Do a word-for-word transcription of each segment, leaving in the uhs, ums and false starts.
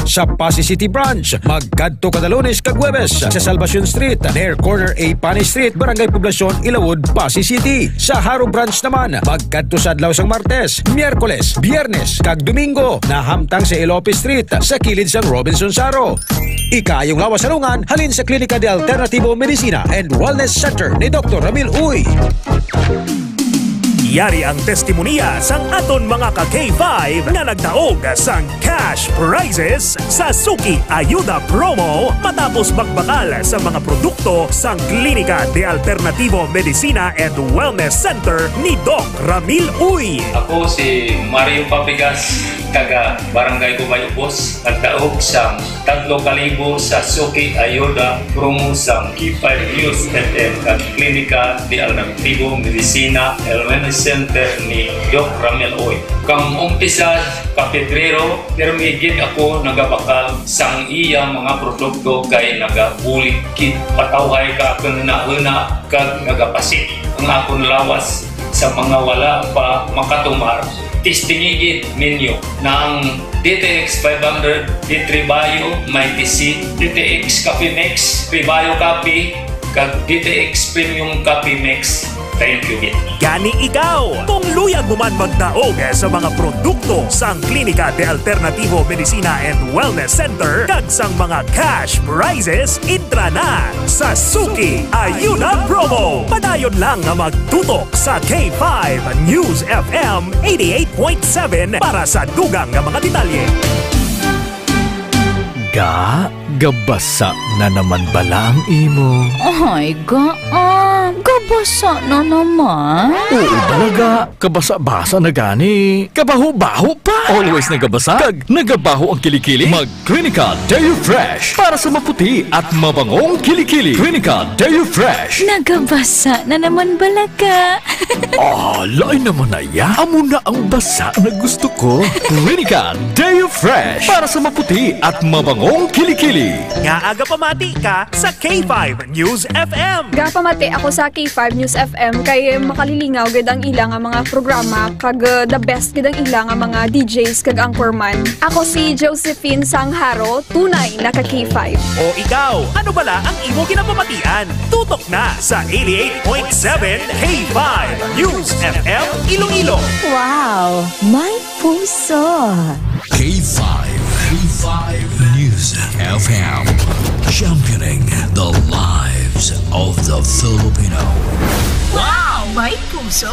Sa Passi City Branch, magkadto kada Lunes kag Huwebes sa Salvacion Street, near corner A Pani Street, Barangay Poblacion, Ilawod, Passi City. Sa Jaro Branch naman, magkadto sa adlaw sang Martes, Miyerkules, Biyernes, kag Domingo, nahamtang sa Elope Street, sa kilid sang Robinson Jaro. Ikaayong lawas sa lungan halin sa Klinika de Alternativo Medicina and Wellness Center ni Doktor Ramil Uy. Yari ang testimonya sang aton mga ka K five nga nagdaog sang cash prizes sa Suki Ayuda Promo matapos magbakal sa mga produkto sang Klinika de Alternativo Medicina and Wellness Center ni Doc Ramil Uy. Ako si Mario Papigas, taga Barangay Ubay Ubos, nagdaog sang tatlo ka libo sa Suki Ayuda Promo sang K five News F M kag Klinika de Alternativo Medicina and Wellness Center ni Doc Ramil Uy. Kang umpisa ka Pebrero, pirmi gid ako nagabakal sang iya mga produkto kay nagabulig gid. Patawhay ka akon hunahuna kag nagapasik ang akon lawas sa mga wala pa makatumar. Testingi gid ninyo na ang D T X five hundred, D three Bio, Mighty C, D T X Coffee Mix, Prebayo Coffee, kag D T X Premium Coffee Mix. Thank you gid. Gani ikaw, kung luyag mo man magdaog sa mga produkto sang Klinika de Alternativo Medicina and Wellness Center kag sang mga cash prizes, entra na sa Suki Ayuda Promo. Padayon lang nga magtutok sa K five News F M eighty-eight point seven para sa dugang nga mga detalye. Ga, gabasa na naman bala ang imo? Ay, ga, ah, gabasa na naman. Oo bala, ga. Kabasa-basa na gani. Kabaho-baho pa. Always nagabasa kag nagabaho ang kilikili. Mag Clinica Deo Fresh para sa maputi at mabangong kilikili. Clinica Deo Fresh. Nagabasa na naman bala ka. Ah, lain naman na ya. Amo na ang basa na gusto ko. Clinica Deo Fresh para sa maputi at mabangong kilikili. Ngaa gapamati ka sa K five News F M? Gapamati ako sa K five News F M kay makalilingaw gid ang ila nga mga programa kag, uh, the best gid ang ila nga mga D Js kag anchorman. Ako si Josephine Sangharo, tunay na ka K five. O ikaw, ano bala ang imo ginapamatian? Tutok na sa eighty-eight point seven K five News F M Iloilo. Wow, may puso. K five, K five News F M, championing the lives of the Filipino. Wow, may puso.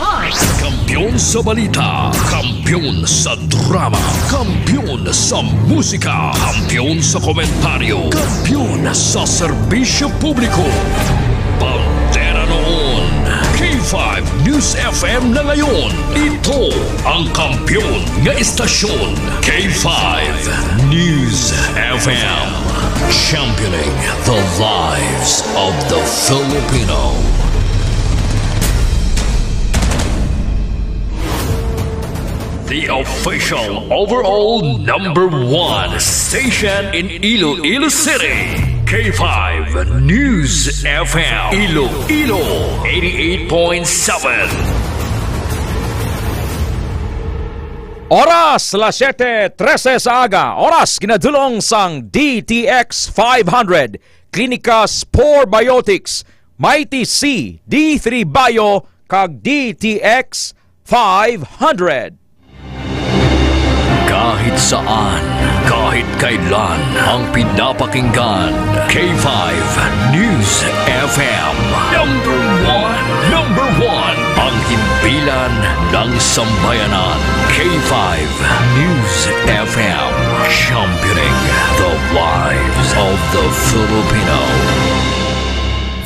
Kampiyon sa balita, kampiyon sa drama, kampiyon sa musika, kampiyon sa komentaryo, kampiyon sa serbisyo publiko. Bandera noon, K five News F M na ngayon. Ito ang kampiyon nga istasyon, K five News F M. Championing the lives of the Filipino. The official overall number one station in Iloilo City, K five News F M, Iloilo, eighty-eight point seven. Oras, las siete trese sa aga. Oras, ginadulong sang D T X five hundred, Klinika Spore Biotics, Mighty C, D three Bio, kag D T X five hundred. Kahit saan, kahit kailan, ang pinapakinggan, K five News F M. Number one, number one, ang himpilan ng sambayanan. K five News F M, championing the lives of the Filipino.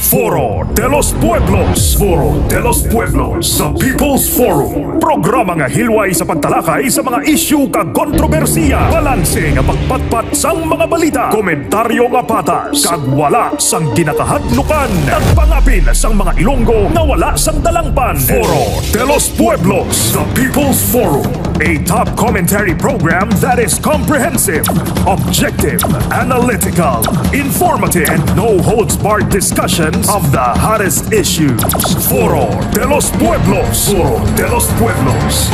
Foro de los Pueblos. Foro de los Pueblos, the People's Forum. Programa nga hilway sa pagtalakay sa mga isyu kag kontrobersiya. Balanse nga pagpatpat sang mga balita. Komentaryo nga patas kag wala sang ginakahadlukan. Nagpangapin sang mga Ilonggo nga wala sang dalangpan. Foro de los Pueblos, the People's Forum. A top commentary program that is comprehensive, objective, analytical, informative, and no holds barred discussions of the hottest issues. Foro de los Pueblos. Foro de los Pueblos.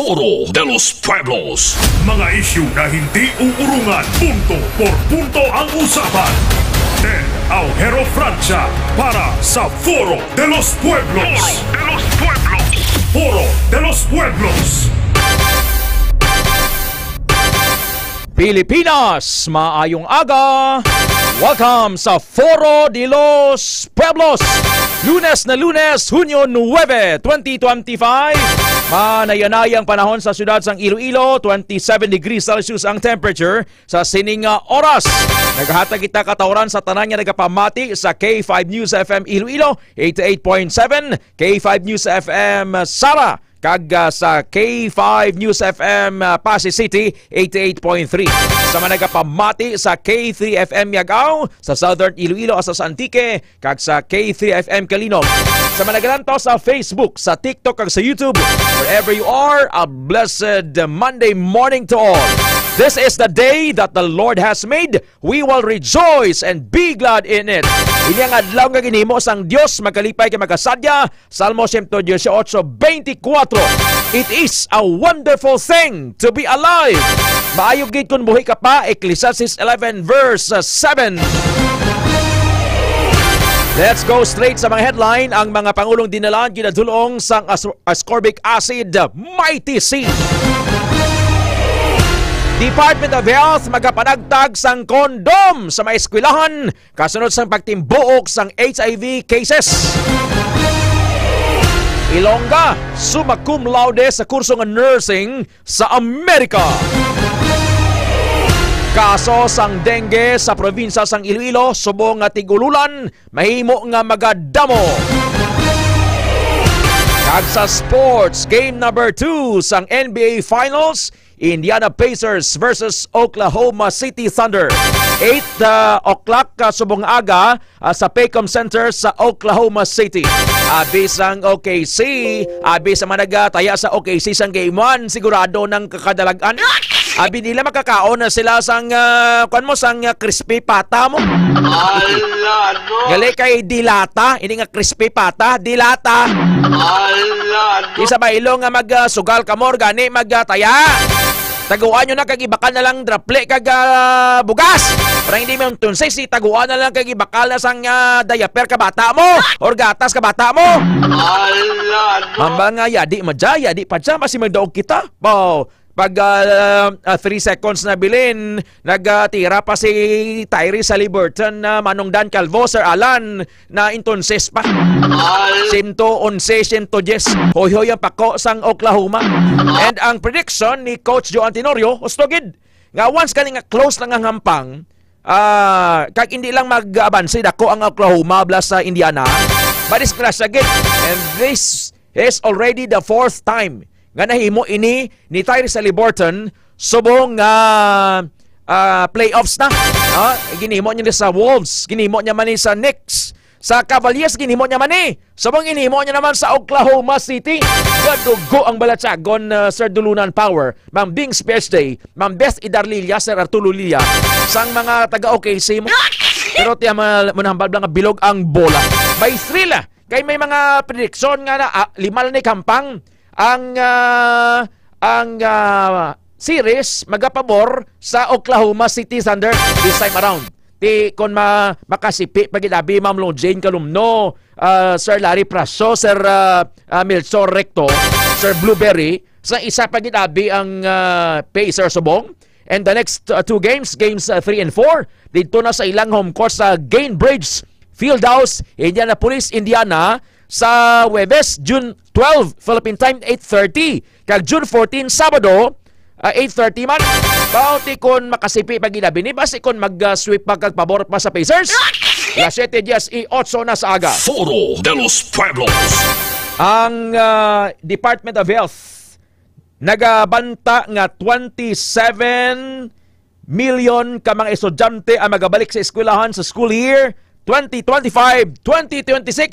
Foro de los Pueblos. Mga isyu na hindi uurungan, punto por punto ang usapan. Ted Aujero Francia para sa Foro de los Pueblos. Foro de los Pueblos. Foro de los Pueblos. Pilipinas, maayong aga. Welcome sa Foro de los Pueblos. Lunes na Lunes, Hunyo nuebe, twenty twenty-five. Manayanay ang panahon sa siyudad sang Iloilo, twenty-seven degrees Celsius ang temperature sa sining, ah, oras. Naghatag kita katawran sa tanan nga nagapamati sa K five News F M Iloilo, eighty-eight point seven, K five News F M Sara, kag, ah, sa K five News F M, ah, Passi City, eighty-eight point three. Sa mga nagapamati sa K three F M Yagaw, sa Southern Iloilo, asa sa Antique, kag sa K three F M Calinog. Sa mga nagalantaw sa Facebook, sa TikTok, kag sa YouTube, wherever you are, a blessed Monday morning to all. This is the day that the Lord has made. We will rejoice and be glad in it. Ini ang adlaw nga ginhimo sang Dios, magkalipay kag magasadya. Salmo siyento dieciocho, veinticuatro. It is a wonderful thing to be alive. Maayo gid kun buhi ka pa, Ecclesiastes eleven verse seven. Let's go straight sa mga headline. Ang mga pangulong dinalan ginadulong sang as-, ascorbic acid, Mighty C. Department of Health magapanagtag sang kondom sa mga eskwelahan kasunod sang pagtimbuok sang H I V cases. Ilongga, summa cum laude sa kurso nga nursing sa Amerika. Kaso sang dengue sa probinsya sang Iloilo, subong nga tig-ululan, mahimo nga magadamo. Kag sa sports, game number two sang N B A Finals, Indiana Pacers versus Oklahoma City Thunder. Eight, ah, o'clock, ah, subong aga, ah, sa Paycom Center sa Oklahoma City. Abi sang O K C, abi sa mga nagataya sa O K C sang game one, sigurado nang kakadalagan. Abi nila makakaon na sila sang, ah, kuwan mo, sang, ah, crispy pata mo. Ala, no? Gali kay dilata, ini nga crispy pata, dilata. Ala, no? Isa ba ilo nga mag, ah, sugal ka mo, or gani mag, ah, taya? Taguan nyo na kag ibakal na lang draple kag, ah, bugas. Para hindi mo tunsis, si taguan na lang kag ibakal na sang, ah, diaper ka bata mo or gatas ka bata mo. Ala, no? Mamba nga, yadi madya, yadi pa dya, basi magdaog kita. Baw, pag, ah, ah, three seconds na bilin, nagtira pa si Tyrese Haliburton na Manong Dan Calvo, Sir Alan, na entonces pa. Ay. Siyento onse, siyento diyes. Hoy-hoy ang pako sang Oklahoma. And ang prediction ni Coach Joan Tenorio, husto gid, nga once kani nga close lang ang hampang, ah, kag hindi lang mag-abanse dako ang Oklahoma bala sa Indiana, madisgrasya gid. And this is already the fourth time nga nahimo ini ni Tyrese Haliburton subong nga, ah, playoffs na. Ah, ginhimo niya ni sa Wolves, ginhimo niya man ni sa Knicks, sa Cavaliers, ginhimo niya man ni. Subong ginhimo niya naman sa Oklahoma City. Gadugo ang balatyagon, ah, Sir Dulunan Power, Ma'am Bings P H D, Ma'am Beth Idarlilia, Sir Arturo Lilia, sang mga taga O K C mo. Pero tiya, ma-, manambal lang nga bilog ang bola. May thrill, ah. Kay may mga prediction nga na, ah, lima lang ni kampang ang, ah, ang, ah, series magapabor sa Oklahoma City Thunder this time around. Ti kon ma-, makasipi pa gid abi, Ma'am Long Jane Calumno, ah, Sir Larry Prasio, Sir, ah, ah, Melchor Recto, Sir Blueberry, sa isa pa gid abi ang, ah, Pacers subong. And the next, uh, two games, games, uh, three and four, didto na sa ilang home court sa Gainbridge Fieldhouse, Indianapolis, Indiana, sa Huwebes, June twelve, Philippine Time, eight thirty. Kag June fourteen, Sabado, uh, eight thirty man. Baw ti kon makasipi pa gid abi ni, basi kon mag, uh, sweep pa kag pabor pa sa Pacers. Las siete diez y ocho na sa aga. Foro de los Pueblos. Ang, uh, Department of Health nagabanta nga twenty-seven million ka mga estudyante ang magabalik sa eskwelahan sa school year twenty twenty-five, twenty twenty-six.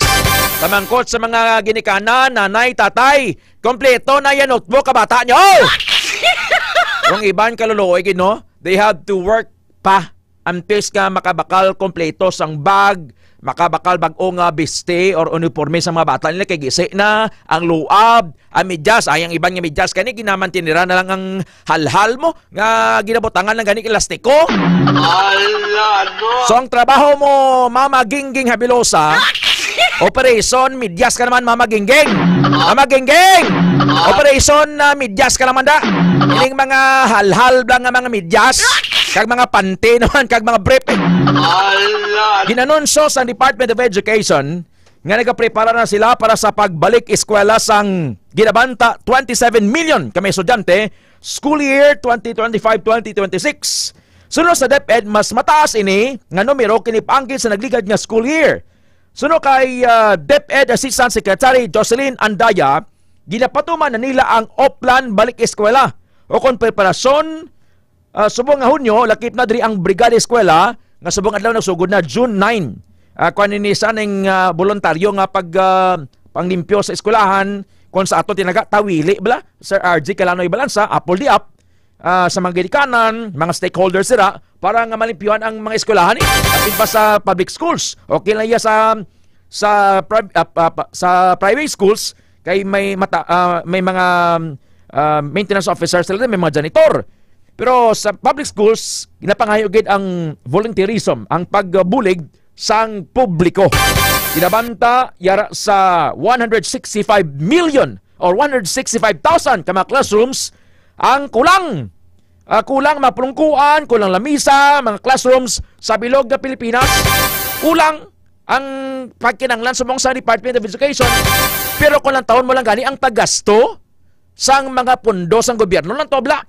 Pamangkot sa mga ginikanan, nanay, tatay, kompleto na yan notebook ka bata nyo. Kung iban kaluluoy gid, no? They have to work pa Antes nga makabakal kompleto sang bag, makabakal bag-o nga biste or uniporme sa mga bata nila, kay gisi na ang luab, ang medyas, ay ang iban nga medyas, kani ginamantinira na lang ang halhal mo, nga ginabutangan lang gani kay lastiko. Ala, no? So, ang trabaho mo, Mama Gingging Habilosa, Operation Medyas ka naman, Mama Gingging. Mama Gingging! Operation, ah, Medyas ka naman da. Ining mga halhal lang nga mga medyas, kag mga panty naman, kag mga brief. Ala. Ginanunsyo sa Department of Education nga nagaprepara na sila para sa pagbalik eskwela sang ginabanta twenty-seven million ka mga estudyante school year twenty twenty-five twenty twenty-six. Suno sa DepEd, mas mataas ini nga numero kini paanggid sa nagligad nga school year. Suno kay, ah, DepEd Assistant Secretary Jocelyn Andaya, ginapatuman na nila ang Oplan Balik Eskwela o kon preparasyon, ah, subong nga Hunyo, lakip na diri ang Brigada Eskwela nga subong adlaw nagsugod na June nine. Ah, kuan ini sa ning, ah, voluntaryo nga pag, ah, panglimpyo sa eskwelahan, kung sa ato tinaga tawili bala, Sir R G Kalanoy Balansa, apol di up, ah, sa mga ginikanan, mga stakeholders sila, para nga malimpyuhan ang mga eskwelahan, eh. Kapin pa sa public schools. Okay lang iya sa, sa pri-, ah, pa-, pa-, sa private schools, kay may mata-, ah, may mga, ah, maintenance officers sila, may mga janitor. Pero sa public schools, ginapangayo gid ang volunteerism, ang pagbulig sang publiko. Ginabanta yara sa one hundred sixty-five million or one hundred sixty-five thousand ka mga classrooms ang kulang. Ah, kulang mga pulungkuan, kulang lamisa, mga classrooms sa bilog nga Pilipinas. Kulang ang pagkinahanglan subong sa Department of Education. Pero kung lantawon mo lang gani ang paggasto sang mga pondo sang gobyerno, lang tobla.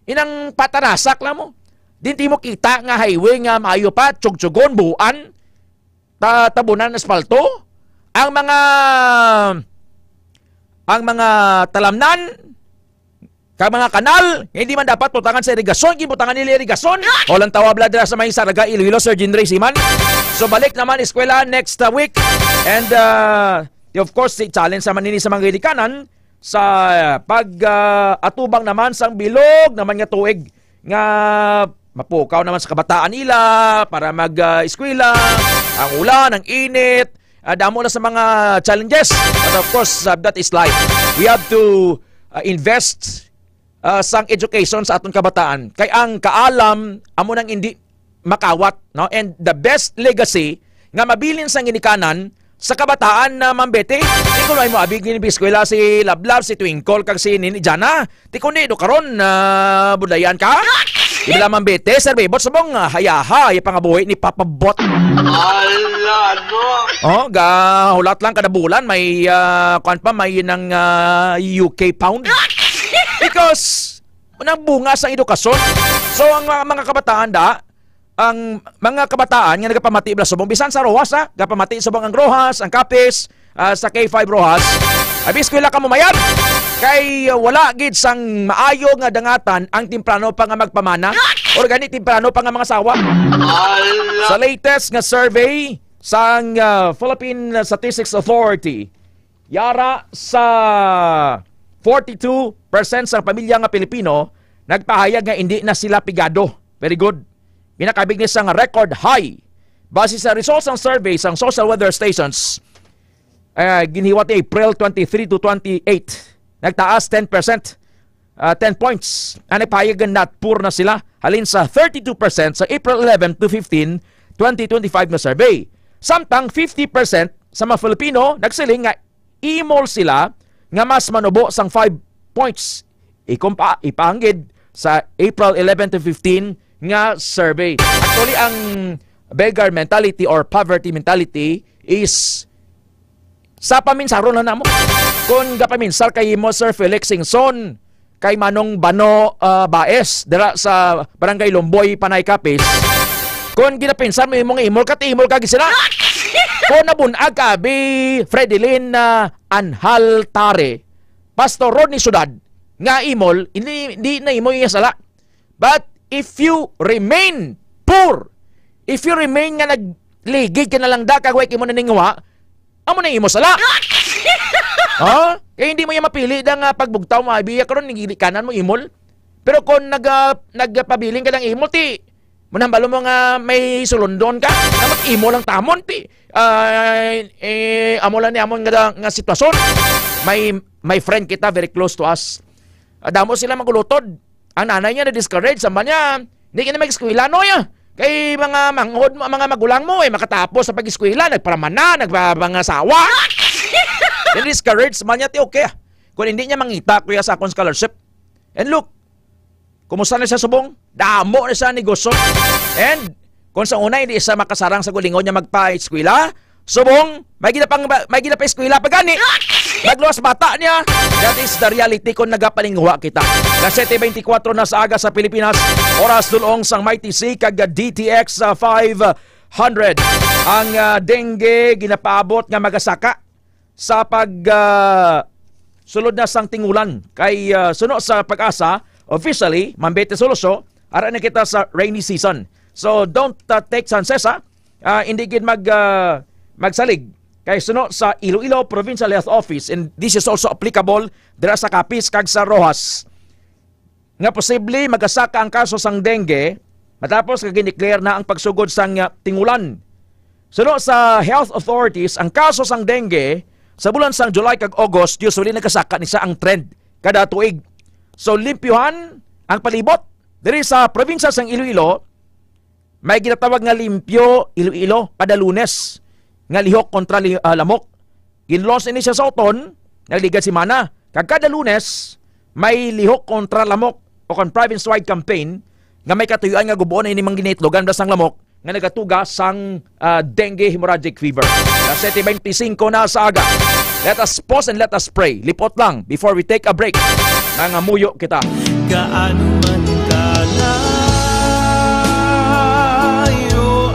Inang patarasak lang mo. Di mo kita nga highway nga maayo pa, tsugtsugon, buuan, ta-, tabunan, asfalto. Ang mga, ang mga talamnan, kag mga kanal, hindi man dapat butangan sa irigasyon, gibutangan nila irigasyon. O lang tawag bla dira sa may Saraga, Iloilo, Sir Jinray Siman. So, balik naman eskwela next, uh, week. And, uh, of course, si challenge naman nini sa mga ginikanan sa pag, ah, atubang naman sang bilog naman nga tuig nga mapukaw naman sa kabataan nila para mag, ah, eskwela, ang ulan, ang init, ah, damo na sa mga challenges. But of course, uh, that is life. We have to, uh, invest, uh, sang education sa aton kabataan. Kay ang kaalam amo nang indi makawat, no? And the best legacy nga mabilin sang ginikanan sa kabataan na Ma'am Betty. Di ko na mo abi gini eskwela si Lablab, si Twinkle, kag si Nini Jana. Di kundi do karon na budayan ka. Ibla Ma'am Betty, Sir Bebot, subong, ah, hayaha, yung pangabuhi ni Papa Bot. Ala, no? Oh, ga, hulat lang kada bulan, may, ah, kuwan pa, may nang, ah, U K pound. Because, nang bunga sa edukasyon. So, ang mga, mga kabataan da, ang mga kabataan nga nagapamati bala subong bisan sa Roxas, ha, gapamati subong ang Roxas, ang Capiz, ah, sa K five Roxas. Abi eskwela ka mo mayad. Kay, ah, wala gid sang maayo nga dangatan ang temprano pa nga magpamana or gani temprano pa nga mga sawa. Sa latest nga survey sang, ah, Philippine Statistics Authority, yara sa forty-two percent sa pamilya nga Pilipino nagpahayag nga hindi na sila pigado. Very good. Pinakabig ni sang record high. Base sa results ng survey sang Social Weather Stations, ah, ginhiwat ni April twenty-three to twenty-eight, nagtaas ten percent, ah, ten points. Ang nagpahayag nga not poor na sila, halin sa thirty-two percent sa April eleven to fifteen, twenty twenty-five nga survey. Samtang fifty percent sa mga Filipino nagsiling nga imol sila nga mas manubo sang five points. Ikumpa, ipanggid sa April eleven to fifteen nga survey. Actually, ang beggar mentality or poverty mentality is sa paminsaron lang namo. Kung gapaminsar kay mo, Sir Felix Singson, kay Manong Bano, ah, Baez, dira sa Barangay Lumboy, Panay, Capiz, kung ginapinsar mo imong imol, katimol ka gisina. Kung nabunag ka, bi Fredelin, ah, Anhal Tare, Pastor Rodney Sudad, nga imol, hindi, hindi na imo iya sala. But if you remain poor, if you remain nga nagligid ka na lang da, kag way ka mo naninguha, amo na imo sala. Ha? Kaya hindi mo yan mapili da nga pagbugtaw mo, ay biya karon, nagili kanan mo, imol. Pero kung nag, ah, nagpabiling ka ng imol, ti, Manambalo mo nga may sulundon ka? Dapat imo lang tamon, ti. Ah, eh, amo lang ni amon nga, nga sitwasyon. May, may friend kita, very close to us. Ah, damo sila magulutod. Ang nanay niya na-discourage, sa niya, "Hindi ka na mag-eskwela, Noy, ah. Kay mga manghod mo, mga magulang mo, eh, makatapos sa pag-eskwela, nagparama na, nagpa-, mga asawa." Na-discourage man niya, ti, okay, ah. Kung hindi niya mangita, kuya, sa akong scholarship. And look, kumusta na siya subong? Damo na siya negosyo. And kung sa una, hindi siya makasarang sa gulingon niya magpa-eskwela, subong, may gina pang, may gina pa eskwela pa gani. Magluwas bata niya. That is the reality kung nagapalinguha kita. Alas siyete beintikwatro na sa aga sa Pilipinas. Oras dulong sang Mighty C kag D T X, ah, five hundred. Ang, ah, dengue ginapaabot nga magasaka sa pag, ah, sulod na sang tingulan. Kay, ah, suno sa PAGASA, officially, Mambete Soloso, ara na kita sa rainy season. So, don't, ah, take chances, ha? Ah, hindi gid mag, ah, magsalig. Kay suno sa Iloilo Provincial Health Office, and this is also applicable dira sa Capiz kag sa Roxas, nga posible magasaka ang kaso sang dengue matapos nga gin-declare na ang pagsugod sang, ah, tingulan. Suno sa health authorities, ang kaso sang dengue sa bulan sang July kag August, usually nagasaka ni sa ang trend kada tuig. So, limpyuhan ang palibot. Diri sa probinsya sang Iloilo, may ginatawag nga Limpyo Iloilo kada Lunes nga lihok kontra li-, ah, lamok. Gin-launch ini siya sa uton, nagligad semana. Kag kada Lunes, may lihok kontra lamok o kon province-wide campaign nga may katuyoan nga gubuon ini mga ginaitlogan sang lamok nga nagatuga sang, ah, dengue hemorrhagic fever. Alas siyete beintisinko na sa aga. Let us pause and let us pray. Lipot lang before we take a break. Nangamuyo kita. Gaano man kalayo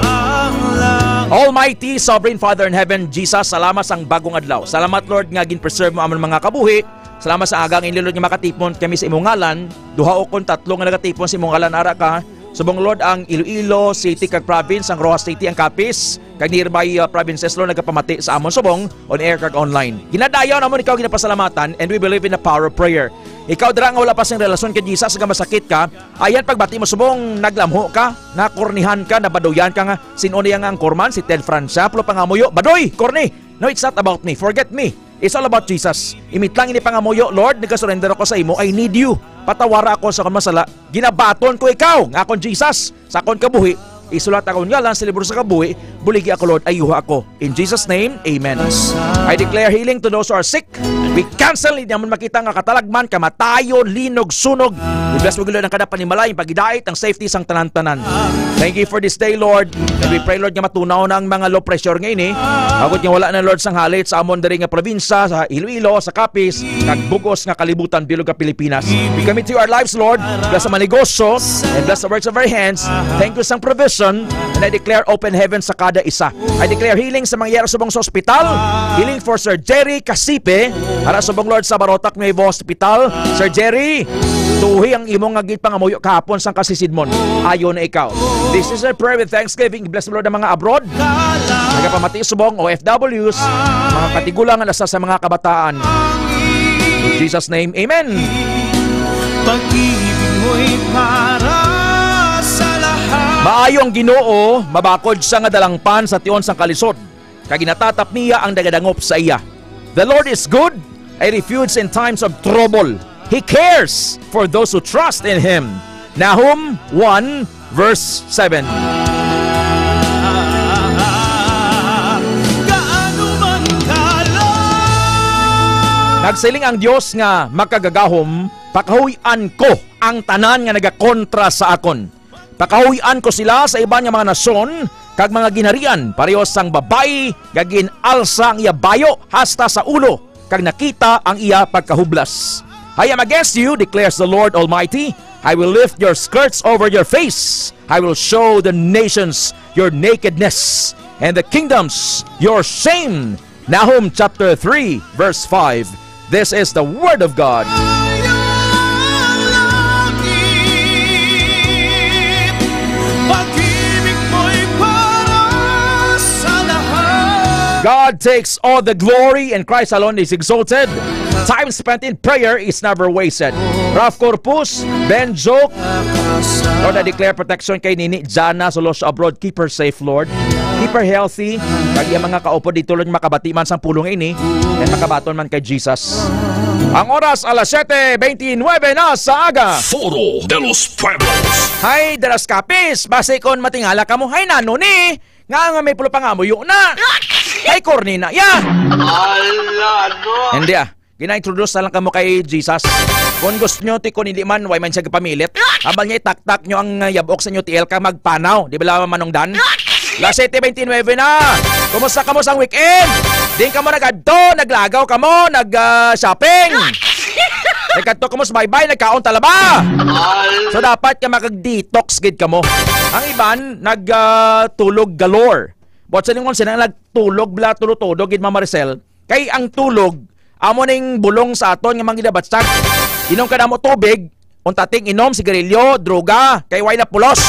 ang lang- Almighty, Sovereign Father in Heaven, Jesus, salamat sang bagong adlaw. Salamat, Lord, nga gin-preserve mo amon mga kabuhi. Salamat sa aga nga inyo, Lord, nga makatipon kami sa imong ngalan. Duha o kon tatlo nga nagatipon sa imong ngalan, ara ka. Subong, Lord, ang Iloilo City kag Province, ang Roxas City, ang Capiz, kag nearby, uh, provinces, Lord, nagapamati sa amon subong, on air kag online. Ginadayaw namon ikaw ginapasalamatan, and we believe in the power of prayer. Ikaw dira nga wala pa sing relasyon kay Jesus, nga masakit ka, ayan pagbati mo subong, naglamho ka, nakornihan ka, nabaduyan ka nga, "Sin-o niya nga angkorman? Si Ted Francia?" Pero pangamuyo, "Badoy, korni! No, it's not about me. Forget me. It's all about Jesus." Imitlang ini pangamuyo, "Lord, nagasurrender ako sa imo. I need you. Patawara ako sa akong masala. Ginabaton ko ikaw nga akon Jesus sa akon kabuhi. Isulat akon ngalan sa libro sa kabuhi. Buligi ako, Lord. Ayuha ako." In Jesus' name, amen. I declare healing to those who are sick. We cancel, hindi naman makita nga katalagman, kamatayon, linog, sunog. We bless mo, Lord, ang kada panimalay, ang pagidait, ang safety sang tanan-tanan. Thank you for this day, Lord. And we pray, Lord, nga matunaw na ang mga low pressure nga ini. Agod nga wala na, Lord, sang halit sa amon diri nga probinsya, sa Iloilo, sa Capiz, kag bug-os nga kalibutan, bilog nga Pilipinas. We commit to you our lives, Lord. Bless ang mga negosyo and bless the works of our hands. Thank you sang provision. And I declare open heaven sa kada isa. I declare healing sa mga yara subong sa ospital. Healing for Sir Jerry Casipe. Ara subong, Lord, sa Barotac Nuevo Hospital. Sir Jerry, tuhi ang imo nga ginpangamuyo kahapon sang kasisidmon. Ayo na ikaw. This is a prayer with thanksgiving. Bless the Lord ang mga abroad. Nagapamati subong O F Ws, mga katigulangan, hasta sa mga kabataan. In Jesus' name, amen. Pag-ibig mo'y para sa lahat. Maayo ang Ginoo, mabakod siya nga dalangpan sa tion sang kalisod, kag ginatatap niya ang nagadangop sa iya. The Lord is good, a refuge in times of trouble. He cares for those who trust in Him. Nahum one, verse seven. Gaano man kala- Nagsiling ang Dios nga makagagahom, "Pakahuy-an ko ang tanan nga nagakontra sa akon. Pakahuy-an ko sila sa iban nga mga nasyon kag mga ginharian, pareho sang babayi nga gin-alsa ang iya bayo hasta sa ulo, kag nakita ang iya pagkahublas. I am against you, declares the Lord Almighty. I will lift your skirts over your face. I will show the nations your nakedness, and the kingdoms your shame." Nahum chapter three, verse five. This is the word of God. Pag-ibig mo'y para sa lahat. God takes all the glory and Christ alone is exalted. Time spent in prayer is never wasted. Ralph Corpus, Ben Joke, Lord, I declare protection kay Nini Jana Solosyo abroad. Keep her safe, Lord. Keep her healthy. Kag iya mga kaupod dito, Lord, makabati man sang pulong ini, and makabaton man kay Jesus. Ang oras, alas siyete beintinuebe na sa aga. Foro de los Pueblos. Hay, Dalas Kapis, basi kon matingala kamo, hay, nano ni? Nga, nga may pulo pa nga muyo na. Hay, corny na, ya. Ala, no. Hindi, ah. Gina-introduce na lang kamo kay Jesus. Kung gusto nyo, ti, kung hindi man, way man siya gapamilit. Ambal niya, itaktak nyo ang, uh, yabok sa inyo tiil ka magpanaw. Di ba lang, Manong Dan? Alas siyete beintinuebe na. Kumusta kamo sang weekend? Din kamo nag-adto, naglagaw kamo, nag, ah, shopping. Nagkadto kamo sa baybay, nagkaon talaba. So, dapat nga makag-detox gid kamo. Ang iban, nag, ah, tulog galore. Buot silingon, sila nagtulog bala, tulo-tulo gid, Ma'am Maricel. Kay ang tulog, amo ning bulong sa aton nga mga ginabatyag. Inom ka damo tubig, unta ti ang inom, sigarilyo, droga, kay way na pulos.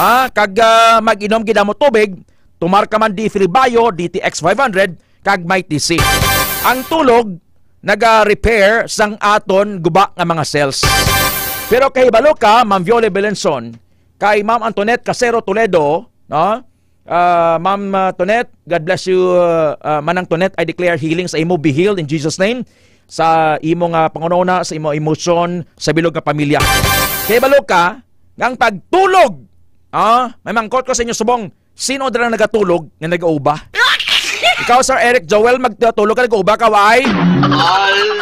Ha? Kag, ah, mag-inom gid damo tubig, tomar ka man D three Bio, D T X five hundred, kag may T C. Ang tulog, naga-repair sang aton guba nga mga cells. Pero kahibalo ka, Ma'am Viole Belenson, kay Ma'am Antoinette Casero Toledo, no? Ah, Ma'am, ah, Tonet, God bless you, ah, ah, Manang Tonet. I declare healing sa imo. Be healed in Jesus' name. Sa imo nga panghunahuna, sa imo emosyon, sa bilog nga pamilya. Kay balo ka nga ang pagtulog, ah, may mangkot ko sa inyo subong, sino dira nagatulog nga nagauba? Ikaw, Sir Eric Joel, magtulog ka, nagauba ka, way?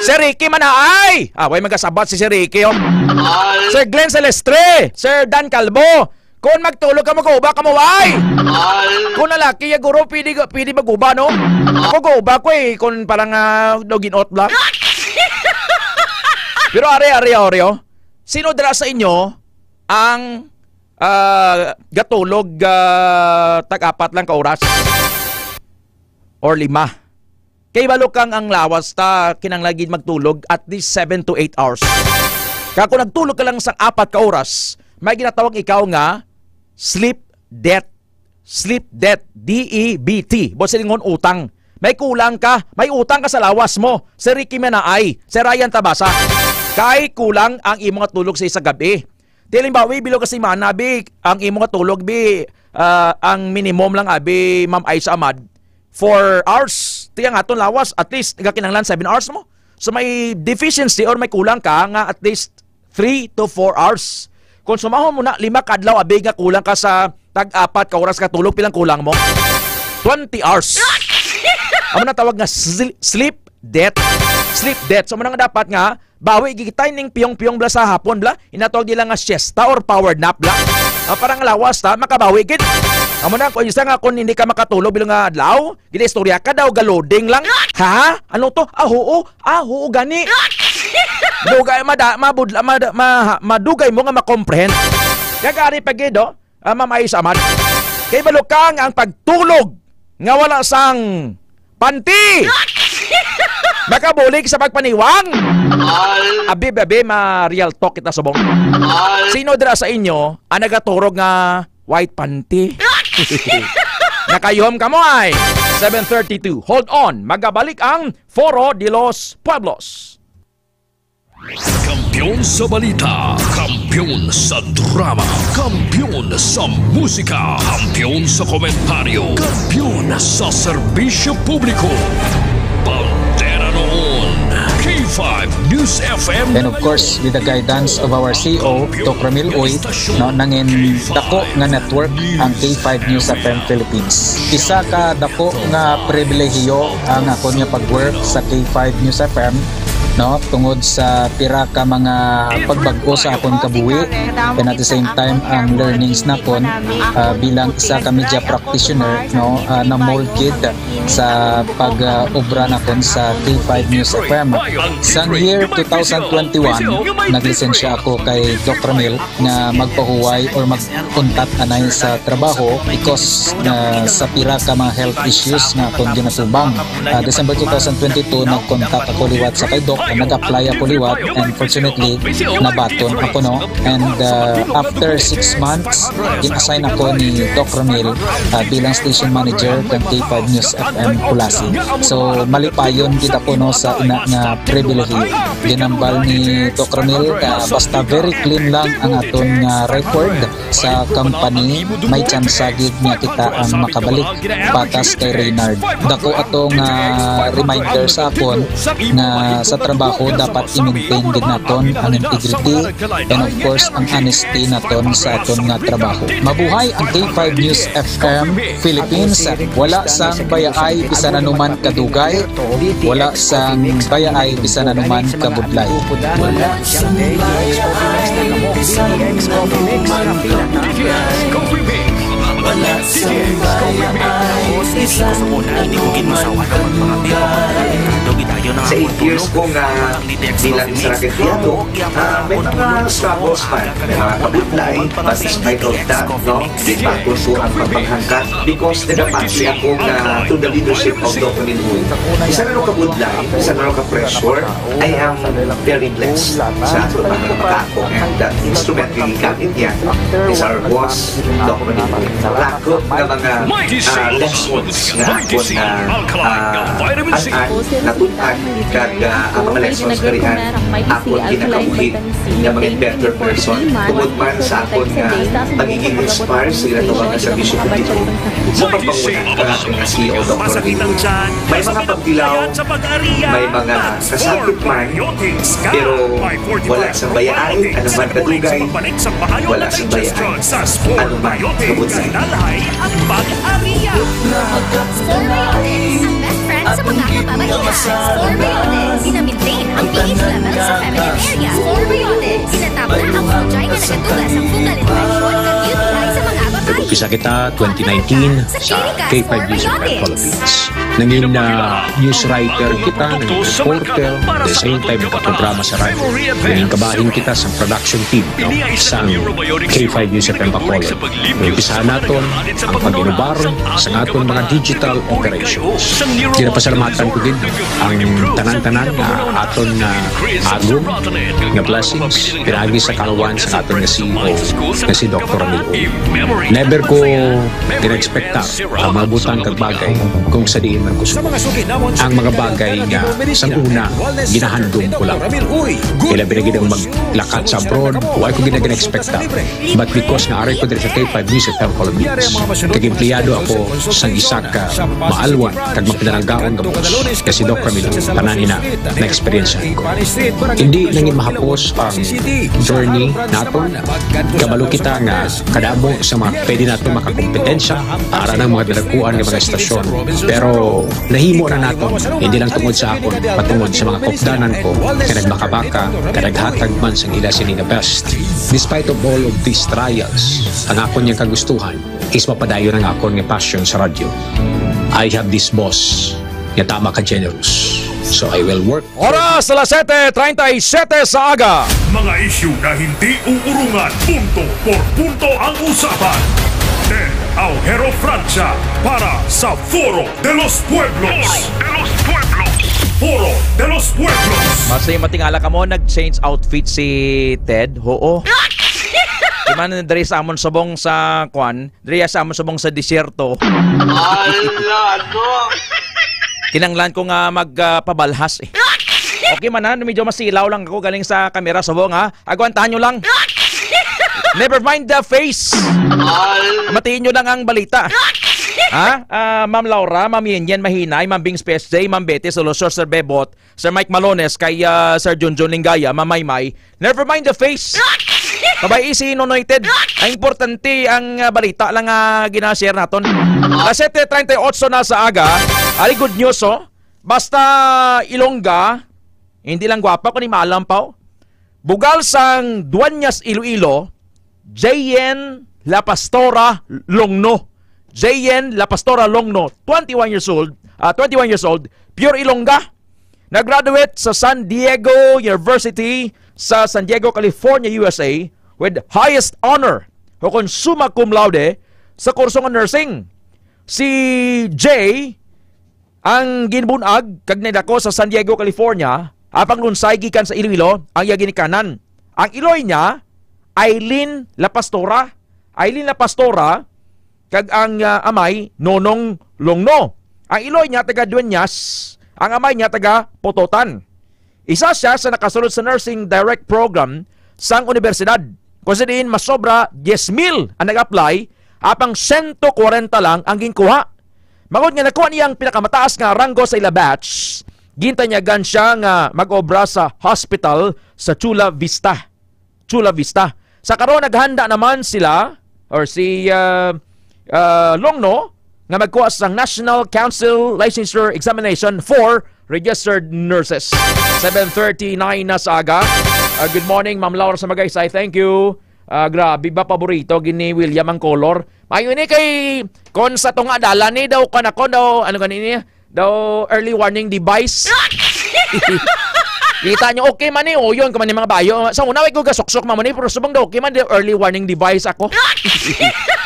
Sir Ricky man, ay! Ah, way magasabat si Sir Ricky, oh. Sir Glenn Celestre, Sir Dan Calvo, kung magtulog ka, mag-uba ka mo, ay! Ay! Kung lalaki, ya, guro, pwede, pwede mag-uba, no? Ako, guba ko, eh, kung parang, ah, daw ginot lang. Pero are, are, are, oh. Sino dira sa inyo ang, ah, gatulog, ah, tag-apat lang ka oras? Or lima? Kay balo kang ang lawas ta kinahanglan gid magtulog at least seven to eight hours. Kag kung nagtulog ka lang sa apat ka oras, may ginatawag ikaw nga sleep debt. Sleep debt, D E B T. Buot silingon, utang. May kulang ka, may utang ka sa lawas mo. Si Ricky Manaay, si Ryan Tabasa. Kay kulang ang imo nga tulog sa isa gab-i. Ti halimbawa, bilog ka semana, bi, ang imo nga tulog, bi, ah, ang minimum lang, abi, Ma'am Aisha Ahmad, four hours. Ti ang aton lawas, at least, nagakinahanglan seven hours mo. So, may deficiency or may kulang ka nga at least three to four hours. Kung sumahon mo na, lima ka adlaw, abi, nga kulang ka sa tag-apat ka oras ka tulog, pilang kulang mo? Twenty hours. Amo na tawag nga sl-, sleep debt. Sleep debt. So, amo na nga dapat nga, bawi gid kita ining piyong-piyong bala sa hapon bala. Inatawag nila nga siesta or power nap bala. Ah, para nga lawas ta, makabawi gid. Amo na, kung isa nga, kung hindi ka makatulog bilog nga adlaw, ginaistorya ka daw, galoding lang. Ha? Ano to? Ah, oo. Ah, oo, gani. Dugay, mada-, mabudla, mada-, ma-, madugay mo nga makomprehend. Kag ari pa gid, oh. Ah, Ma'am Ais Amad. Kay balukang ang pagtulog nga wala sang panty. Makabulig sa pagpaniwang. Abi, abi, ma-real talk kita subong. Sino dira sa inyo ang nagaturog nga white panty? Nakayuhom kamo ay. Seven thirty-two. Hold on. Magabalik ang Foro de los Pueblos. Kampiyon sa balita, kampiyon sa drama, kampiyon sa musika, kampiyon sa komentaryo, kampiyon sa serbisyo publiko. Bandera noon, K five News F M. And of course, with the guidance of our C E O, Doc Ramil Uy, no, nangin dako nga network ang K five News F M Philippines. Isa ka dako nga pribilehiyo ang akon nga pag-work sa K five News F M, no, tungod sa pira ka mga pagbag-o sa akon kabuhi, and at the same time, ang learnings nakon, ah, bilang isa ka media practitioner, no, ah, na-mold gid sa pag, ah, obra nakon sa K five News F M. Sang year two thousand twenty-one, naglisensya ako kay Doc Ramil nga magpahuway or magkuntat anay sa trabaho because, ah, sa pira ka mga health issues nga akon ginatubang. Ah, December two thousand twenty-two, nagkontak ako liwat sa kay Doc Nag-apply ako liwat, and fortunately, nabaton ako, no? And, uh, after six months, gin-assign ako ni Doc Ramil, uh, bilang station manager kang K five News F M Culasi. So, malipayon gid ako, no, sa ina nga pribilehiyo. Ginambal ni Doc Ramil nga basta very clean lang ang aton nga record sa company, may tsansa gid nga kita ang makabalik patas kay Reynard. Dako ato nga reminder sa akon nga sa trabaho dapat i-maintain gid naton ang integrity and, of course, ang honesty naton sa aton nga trabaho. Mabuhay ang K five News F M Philippines. Wala sang bayaay bisan anuman kadugay, wala sang bayaay bisan anuman kabudlay. Wala sang bayaay bisan anuman kabudlay. Wala sang bayaay bisan anuman kabudlay. Sa eight years ko nga bilang isang retirado, ah, may mga struggles man, may mga kabudlay, but despite of that, no, di pa ko ang pagpanghangkat because nagapati ako nga to the leadership of Doc Ramil Uy. Isa na ka budlay, isa na ka pressure, I am very blessed sa ato mga kamag-anak ko, and that instrument nga gigamit niya is our boss, Doc Ramil Uy. Dako nga mga, ah, lessons nga ako na, ah, an-an, natun-an, kag, ah, ang mga lessons nga riyan akon ginakabuhi nga mga better person tungod man sa akon nga pagiging inspire sa ila nga mga serbisyo publiko sa pagpanguna kang aton nga C E O, Doctor Lee. May mga pagtilaw, may mga kasakit man, pero wala sa bayaan, ano man kadugay, wala sa bayaan, ano man kabudlay. Ang bag-area. Score Mayones, ang best friend sa mga kababaihan. Score Mayones, gina-maintain ang P H level sa feminine area. Score Mayones, ginatabla ang fungi nga nagatuga sa fungal infection kag U T I sa mga babayi. Nag-umpisa kita twenty nineteen sa K five News F M Colombians. Nangin, ah, news writer kita, nangin reporter, the same time nagkaprograma sa radyo. Nangin kabahin kita sa production team, no, sang K five News F M Bacolod. Umpisahan naton ang pag-inubar sa aton mga digital operations. Ginapasalamatan ko gid ang tanan-tanan nga aton nga agom nga blessings pinaagi sa kaluwayan sa aton nga C E O nga si Doctor Ramil Uy. Never ko gina-expectar ang mga butang kag bagay kung sa diin man ko sugot. Ang mga bagay nga sang una ginahandom ko lang. Ilabi na gid ang maglakat sa abroad, wa ko gid na gina-expectar. But because nga ari ko diri sa K five News F M Colombians, kag empleyado ako sang isa ka maalwan kag mapinalanggaon nga boss, nga si Doc Ramil, tanan ina na-experience ko. Hindi nangin mahapos ang journey naton. Kabalo kita nga kadamo sa mga pwede nato makakompetensya para ng mga dalakuan nga mga estasyon. Pero nahimo na naton, hindi lang tungod sa akon, patungod sa mga kaupdanan ko nga nagmakabaka, nga naghatag man sang ila sini nga best. Despite of all of these trials, ang akon yang kagustuhan is mapadayon ang akon nga passion sa radyo. I have this boss nga tama ka generous. So I will work. Oras, alas siyete treinta y siete sa aga. Mga isyu na hindi uurungan, punto por punto ang usapan. Ted Aujero Francia para sa Foro de los Pueblos. Foro de los Pueblos. Foro de los Pueblos. Basta yung matingala ka mo, nag-change outfit si Ted. Oo. Di man diri sa amon subong sa kwan, diri sa amon subong sa disyerto. Ala, ano? Kinanglan ko nga mag, ah, pabalhas eh. Okay man ha, medyo masilaw lang ako galing sa kamera subong ha. Agwantahan nyo lang. Never mind the face. Matiin nyo lang ang balita. Ha? Ah, Ma'am Laura, Ma'am Yen Yen Mahinay, Ma'am Bings P S J, Ma'am Betty Solosor, Sir Bebot, Sir Mike Malones, kay, ah, Sir Junjun Linggaya, Ma'am Maymay. Never mind the face. Mabay si Nonoy Ted. Ang importante, ang, ah, balita lang nga gina-share naton. Alas siyete treinta y ocho na sa aga. Ari good news, oh. Basta Ilongga, hindi lang gwapa, kundi maalam pa, oh. Bugal sang Dueñas Iloilo, Jayen La Pastora Longno. Jayen La Pastora Longno, twenty-one years old, ah, twenty-one years old, pure Ilongga. Nag-graduate sa San Diego University sa San Diego, California, U S A, with highest honor, o kon summa cum laude, sa kurso nga nursing. Si Jay ang ginbun-ag kag nidako sa San Diego, California, Apang Lunsay gikan sa Iloilo ang iya ginikanan. Ang iloy niya, Aileen La Pastora. Aileen La Pastora, kag ang, ah, amay, Nonong Longno. Ang iloy niya taga Dueñas, ang amay niya taga Pototan. Isa siya sa nakasulod sa Nursing Direct Program sang unibersidad, kung sa diin masobra diyes mil ang nag-apply, apang sento kwarenta lang ang ginkuha. Bangod nga nakuha niya ang pinakamataas nga ranggo sa ila batch, gintanyagan siya nga mag-obra sa hospital sa Chula Vista. Chula Vista. Sa karon, naghanda naman sila, or si, ah, ah, Longno, nga magkuha sang National Council Licensure Examination for Registered Nurses. Seven thirty-nine na sa aga. Ah, good morning, Ma'am Laura sa Magaysay. Thank you. Ah, grabe ba, paborito gini William ang color. Mayo ni kay kon sa tunga dalan ni daw kanako daw, ano gani niya? Daw early warning device. Kita nyo, okay man ni, uyon ko man ni mga bayo. Sa una, way ko gasuksok man ni, pero subong daw, okay man, daw early warning device ako.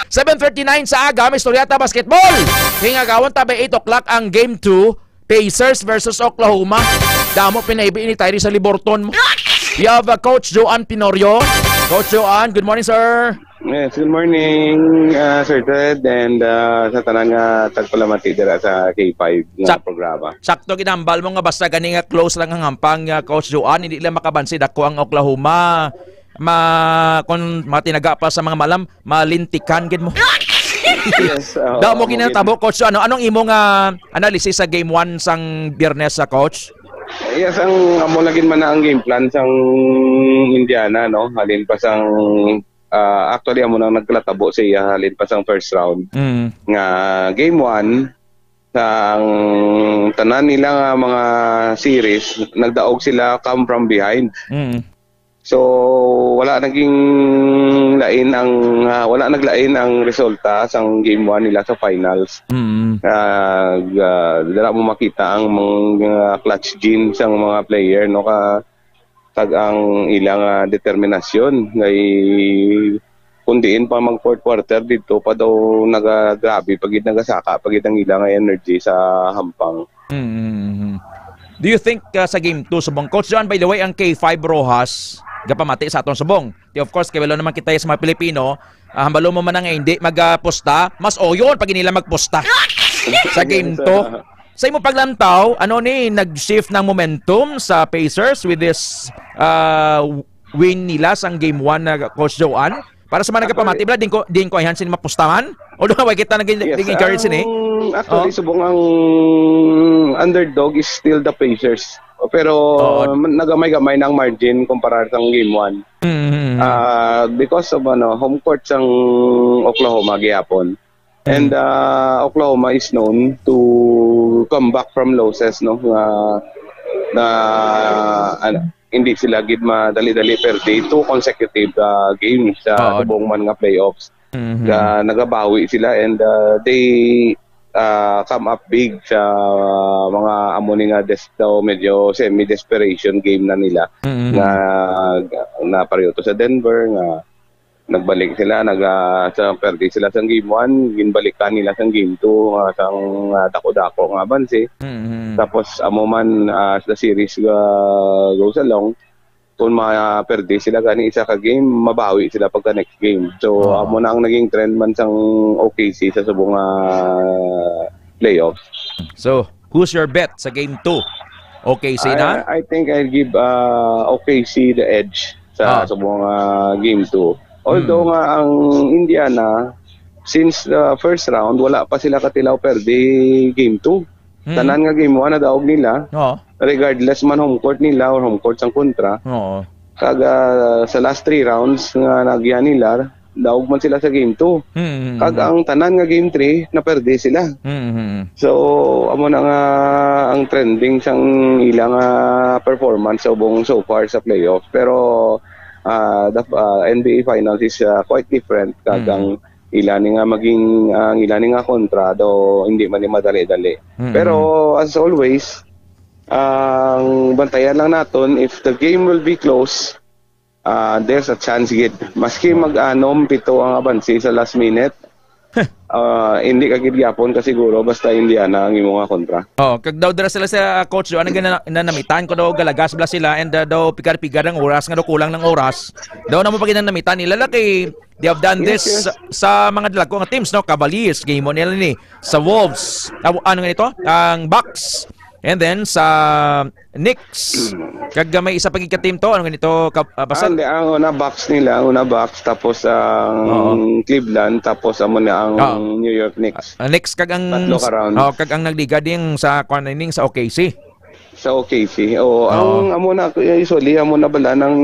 Seven thirty-nine sa aga, may istorya ta basketball. Hingagawon ta ba eight o'clock ang game two, Pacers versus Oklahoma. Damo pinaibi ni Tyrese Haliburton mo. We have, uh, Coach Joan Pinorio. Coach Joan, good morning, sir. Yes, good morning, ah, Sir Ted, and, ah, sa tanan nga tagpalamati dira sa K five nga Sak-, programa. Sakto ginambal mo nga basta gani nga close lang ang hampang, ah, Coach Joan, hindi lang makabansid ako ang Oklahoma. Ma-, kung matinaga pa sa mga malam, malintikan gid mo. Yes, oo, Daw mo mo ginatabo, gid. Coach, ano, anong imo nga analysis sa game one sang Biyernes, sa Coach? Yes, ang amo lagi man na ang game plan sang Indiana, no? Halin pa sang ah, actually, amo nang naglatabo sa iya halin pa sang first round. Mm. Nga game one, sa ang tanan nila nga mga series, nagdaog sila come from behind. Mm. So, wala naging lain ang, ah, wala naglain ang resulta sang game one nila sa finals. Mm. Ah, ga-, dala mo makita ang mga clutch gene sang mga player, no? Ka-, kag ang ilang, ah, determinasyon. Kay kung diin pa mag fourth quarter, didto pa daw nagagrabe pa gid, nagasaka pa gid ang ilang energy sa hampang. Mm. Do you think, ah, sa game two subong, Coach John, by the way, ang K five Rojas, gapamati sa aton subong. Di, of course, kay wala naman kita sa mga Pilipino, ah, hambalo mo man nga hindi magpusta, mas oyon pag nila magpusta sa game two. Sa imo paglantaw, ano ni, nag-shift ng momentum sa Pacers with this, ah, win nila sang game one na, Coach Joan? Para sa mga Actually, nagapamati, bala, din ko, din ko ayhan sini mapustahan? Although, wala kita naging, yes, naging encourage sini. Ang, actually, Oh. subong ang underdog is still the Pacers. Pero Oo. man-, nagamay-gamay na ang margin kumpara sa game one. Mm-hmm. Ah, because of, ano, home court sang Oklahoma gihapon. And, Mm. ah, Oklahoma is known to come back from losses, no? Nga, na, ano, hindi sila gid madali-dali perde two consecutive, ah, games sa Oo. subong man nga playoffs. Mhm. Nga nagabawi sila and, ah, they, ah, come up big sa mga amo ni nga des-, daw medyo semi-desperation game na nila Mhm. nga, nga pareho to sa Denver nga nagbalik sila, nag, ah, sa perde sila sa game one, ginbalikan nila sa game two, ah, sang, ah, dako-dako nga abanse. Mhm. Tapos amo man, ah, as the series, ah, goes along, kung maperde sila gani isa ka game, mabawi sila pagka next game. So, Oo. amo na ang naging trend man sang O K C sa subong nga playoffs. So, who's your bet sa game two? O K C na? I, I think I'll give, uh, O K C the edge sa, Ah. sa mga game two. Although Hmm. nga ang Indiana, since the first round, wala pa sila katilaw perde game two. Hmm. Tanan nga game one nadaog nila. Oo. Regardless man home court nila or home court sang kontra. Oo. Kag, ah, sa last three rounds nga nagyan nila, daog man sila sa game two. Hmm, hmm, Kag hmm. ang tanan nga game three, naperde sila. Hmm, hmm, hmm. So, amo na nga ang trending sang ilang, ah, performance subong so far sa playoff. Pero, ah, the, ah, N B A Finals is, ah, quite different. Kag Mm. ang ila ni nga maging, ang ila ni nga kontra, do hindi man ni madali-dali. Mm. Pero, as always, ang bantayan lang naton, if the game will be close, ah, there's a chance gid. Maski mag-anom, pito ang abansi sa last minute, Ah, hindi ka gid gyapon kasiguro basta Indiana ang imo nga kontra. Oh, kag daw dira sila sa coach, ano gina-, na namitan ko daw galagas bala sila and, uh, daw pigar-pigar ang oras, nga daw kulang ng oras. Daw namo pa gid ang namitan nila, laki. They have done Yes, this yes. sa, sa mga dalago nga teams, no? Cavaliers, game mo nila ni sa Wolves. Ah, ano nga ito? Ang Bucks. And then sa Knicks. Kag may isa pa gid ka team to, ano ganito? Ka, ah, basta Ah, hindi, ang una Bucks nila, ang una Bucks, tapos ang Oo. Cleveland, tapos amo na ang Oo. New York Knicks. Ah, Knicks kag ang Tatlo ka rounds. Oh, kag ang nagliga din sa kwan ning sa O K C. Sa O K C. Oo, Oo. ang amo na, usually amo na bala nang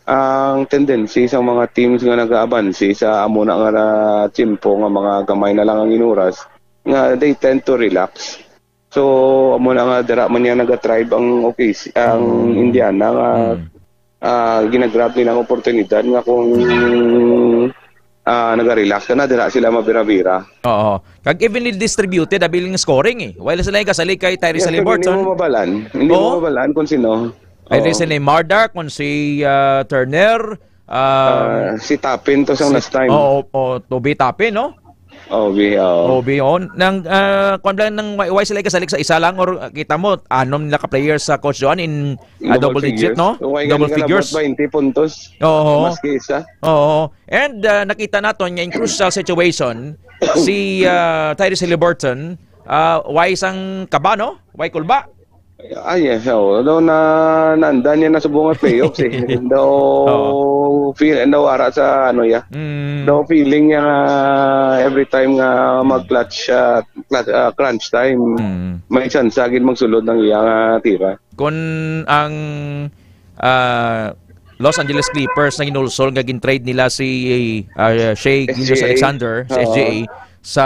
ang tendency sa mga teams nga nag-aabansi sa amo na nga na tiyempo nga mga gamay na lang ang inuras, nga they tend to relax. So, amo na nga dira man niya nagatribe ang O K C, ang Mm. Indiana nga, Mm. ah, ginagrab nila ang oportunidad nga kung, ah, naga-relax ka na, dira sila mabira-bira. Oo. Kag evenly distributed, abiling scoring eh. While sila yung kasali kay Tyrese Yes, kag hindi Haliburton. mo mabalan. Hindi Oo. mo mabalan kung sino. Ay, Oo. di si Neymar Dark, kung si, ah, Turner, um, Ah, si Tapin to sang si, last time. Oo, o, Toby Tapin, no? Obi, oo. Obi, oh. Nang, ah, kwan lang, nang why, why sila kasalik sa isa lang? Or, ah, kita mo, anom nila ka players sa Coach Joan in, ah, Double double figures. digit, no? So, why Double gani ka figures. nabot twenty puntos? Oo. Maski isa? Oo. And, ah, nakita naton nga in crucial situation, si, ah, Tyrese Haliburton, ah, why sang kaba, no? Why kulba? Ah, yes, oo. Daw na, naanda niya na subong nga playoffs, eh. Daw Oo. feel, daw ara sa, ano, ya. Mm. Daw feeling niya nga every time nga mag-clutch, ah, clutch, ah, crunch time, Mm. may chance gid magsulod ang iya nga tira. Kun ang, ah, Los Angeles Clippers na ginulsol nga gin-trade nila si, ah, Shai Gilgeous-Alexander sa Oo. S G A, sa,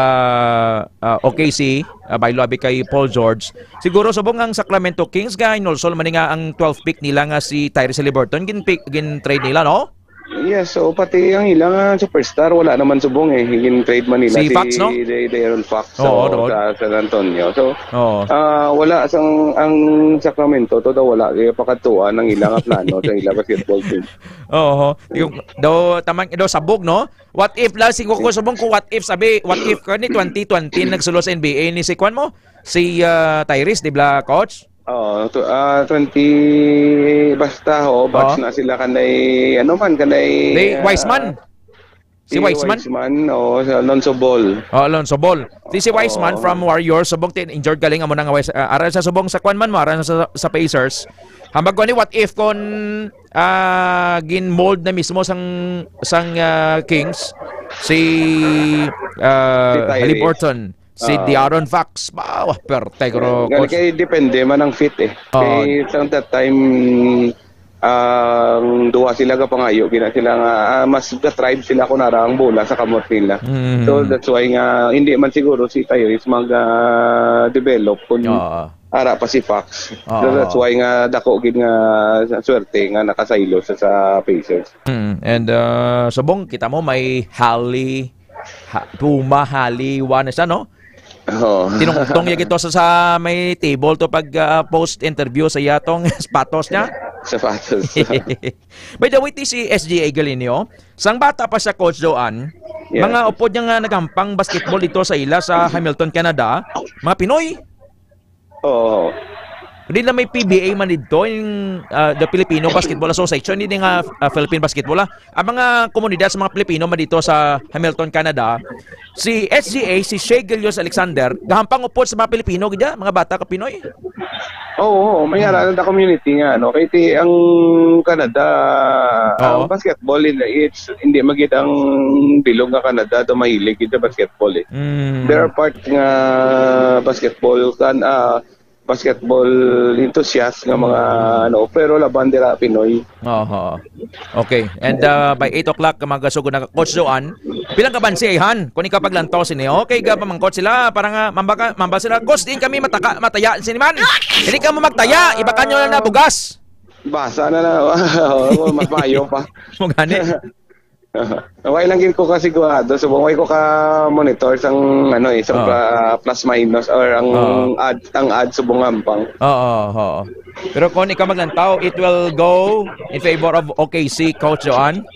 ah, O K C, ah, baylo abi kay Paul George. Siguro subong ang Sacramento Kings nga inulsol man ni nga ang twelfth pick nila nga si Tyrese Haliburton gin-pick, gin-trade nila, no? Yes, so pati ang ilang, ah, superstar wala naman subong eh. Gin-trade man nila Si si Fox, no? De-, De'Aaron Fox Oo, so, doon. sa San Antonio. So, Oo. ah, wala sang ang Sacramento to daw wala kay pakadtuan ang ilang plano sa ilang basketball team. Oo. Yung daw tamang daw sabog, no? What if lang, siguro ko subong ko what if, sabi, what if ko ni twenty twenty nagsulo sa N B A ni si kwan mo? Si, ah, Tyrese, di ba, coach? Oo, to, ah, twenty, basta, ho, batch Oo. na sila kanay, ano man, kanay, Ni ah, Wiseman. Si si Wiseman? Wiseman, oo, si Alonzo Ball. Oh, Alonzo Ball. Si, si Wiseman Oo. from Warriors, subong tin injured galing amo na nga Wise-, ah, ara sa subong sa kwan man mo, ara sa, sa Pacers. Hambag ko ni, what if kon, ah, gin-mold na mismo sang, sang, ah, Kings si, ah, Si Tyrese. Haliburton, si Oo. De'Aaron Fox. Ba, wah, perte, bro, Gani coach. kay depende man ang fit, eh. Oo. Kay sa that time, ang duha sila ka pangayo, gina sila nga, ah, mas ga-thrive sila kung ara ang bola sa kamot nila. Mm. So, that's why nga, hindi man siguro si Tyrese mag, ah, develop kung Oo. ara pa si Fox. Oo. So, that's why nga dako gid nga swerte nga nakasaylo sa, sa Pacers. Mm. And, uh, subong, kita mo, may Hali, ha-, Puma, Hali, One, isa, no? Oo. Tinungtong niya gito sa, sa may table to pag, uh, post interview sa iya tong sapatos niya. Sapatos. By the way, ti si S G A Galinio, sang bata pa siya, Coach Joan, Yes. mga upod niya nga naghampang basketball dito sa ila sa Hamilton, Canada, mga Pinoy. Oo. Hindi na may P B A man dito, yung, ah, the Filipino Basketball Association, hindi nga, ah, Philippine Basketball, ah. Ang mga komunidad sa mga Pilipino man dito sa Hamilton, Canada, si S G A, si Shai Gilgeous-Alexander, gahampang upod sa mga Pilipino, gid, ah, mga bata ka Pinoy. Oo, oo, may Mm. ara na community nga, no? Kay ti, ang Canada, ang Oo. basketball, in, it's, hindi magid ang bilog nga Canada, do mahilig gid sa basketball, eh. Mm. There are part nga basketball kan, ah, basketball enthusiast nga mga, Mm. ano, pero laban dira Pinoy. Oho. Okay. And, uh, by eight o'clock, magasugod na, Coach Joan. Pilang ka bansi, ay, han? Kung ikaw paglantaw sini, okay ka pa man, Coach, sila? Para nga, mamba ka, mamba sila, Coach, di kami mataka, mataya sini man. Hindi ka mo magtaya, iba ka nyo lang na bugas. Basa na na. Oo, mas mayo pa. Mo gani. Wala lang gid ko kasigurado. Subong wala ko ka monitor sang, ano, eh, sang Oo. pla-, plus minus or ang Oo. ad, ang ad subong hampang. Oo, oo. Pero kung ikaw maglantaw, it will go in favor of O K C, Coach Joan.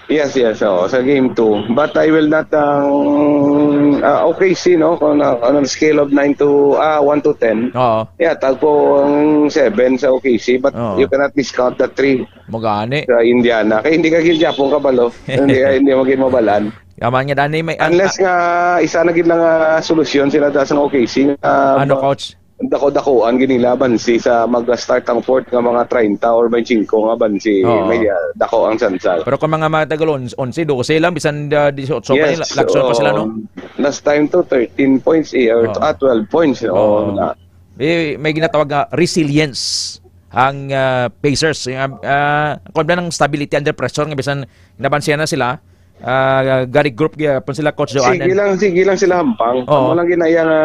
Yes, yes, oo, sa game two. But I will not, ang, ah, O K C, no, kung na, on a scale of nine to, ah, one to ten, Oo. yeah, tag po ang seven sa O K C, but Oo. you cannot discount the three Mo gani. sa Indiana. Kaya hindi ka gid Japon kabalo. Hindi ka, hindi mo gid mabalaan. Yaman nga, Dani, may, Unless nga isa na gid lang nga solusyon sila da sa O K C nga, Ano, ah, coach? dako-dakoan gid nila bansi sa mag-start ang fourth nga mga treinta or twenty-five nga bansi Oo. may, ah, dako ang sansal. Pero kung mga mga tagal on-, onse, dose lang, bisan, ah, dieciocho pa Yes, nila, lagson pa sila, no? oo. Last time to, thirteen points, eh, or Oo. ah, twelve points, no? Oo. Na. Eh, may ginatawag nga resilience ang, ah, Pacers. Yung, ah, ah, kung ba ng stability under pressure, nga bisan nabansihan na sila, ah, gari group, ah, pun sila Coach Joan Sige and lang, sige lang sila hampang. Oo. Amo lang ginaya nga,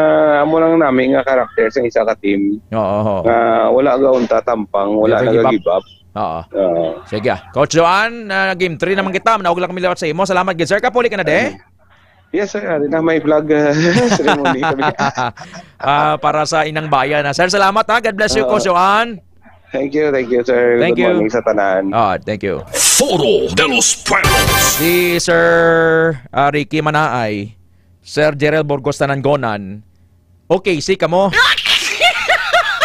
amo lang nami nga karakter sa isa ka team. Oo, oo. Nga wala gaon tatampang, wala Never give up. nagagive up. Oo. Oo. Sige, ah. Coach Joan, ah, game three naman kita. Manaog lang kami liwat sa imo. Salamat gid, sir. Kapuli ka na, de? Yes, sir. Ari na may flag, uh, ceremony kami. Ah, para sa Inang Bayan, ah. Sir, salamat, ha. God bless you, Oo. Coach Joan. Thank you, thank you, sir. Thank Good you. morning sa tanan. Ah, thank you. Foro de los Pueblos. Si Sir, ah, Ricky Manaay, Sir Jerel Burgos Tananggonan, okay, si kamo.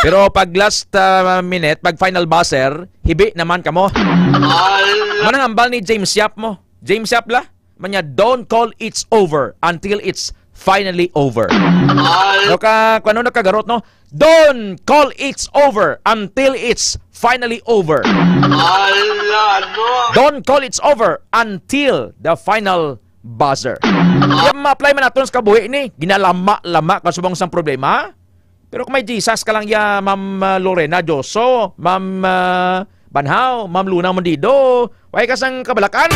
Pero pag last, ah, minute, pag final buzzer, hibi naman kamo. Ala. Manang hambal ni James Yap mo. James Yap la? Manya, "Don't call it's over until it's finally over." Al- No ka, kung ano nakagarot, no? "Don't call it's over until it's finally over." Ala, no? "Don't call it's over until the final buzzer." Ah. Kaya ma-apply man naton sa kabuhi ni, ginalama-lama ka subong sang problema. Pero kung may Jesus ka lang ya, Ma'am, ah, Lorena Dioso, Ma'am, ah, Banhaw, Ma'am Luna Mundido, way ka sang kabalakan.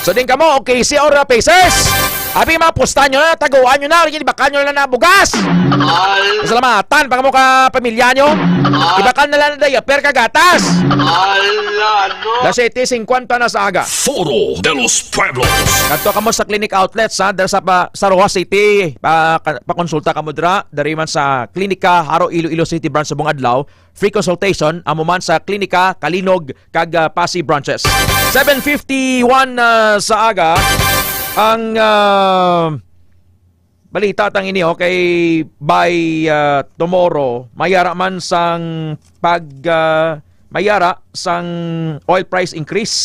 So din kamo, O K C or, ah, Pacers? Abi, mga pusta nyo na, taguan nyo na, ibakal nyo na na bugas. Ay. Pasalamatan pa kamo ka pamilya nyo. Ay. Ibakal na lang na diaper ka gatas. Ala, no? Alas siyete singkwenta na sa aga. Foro de los Pueblos. Kadto kamo sa Clinic Outlets, ha, dira sa pa, sa Roxas City, pa, ka, pakonsulta kamo dira, diri man sa Klinika Jaro Iloilo City Branch subong adlaw. Free consultation amo man sa Klinika Calinog kag, ah, Passi branches. Seven fifty-one, ah, sa aga ang, ah, balita tang ini, okay, by, ah, tomorrow, mayara man sang pag, ah, mayara sang oil price increase.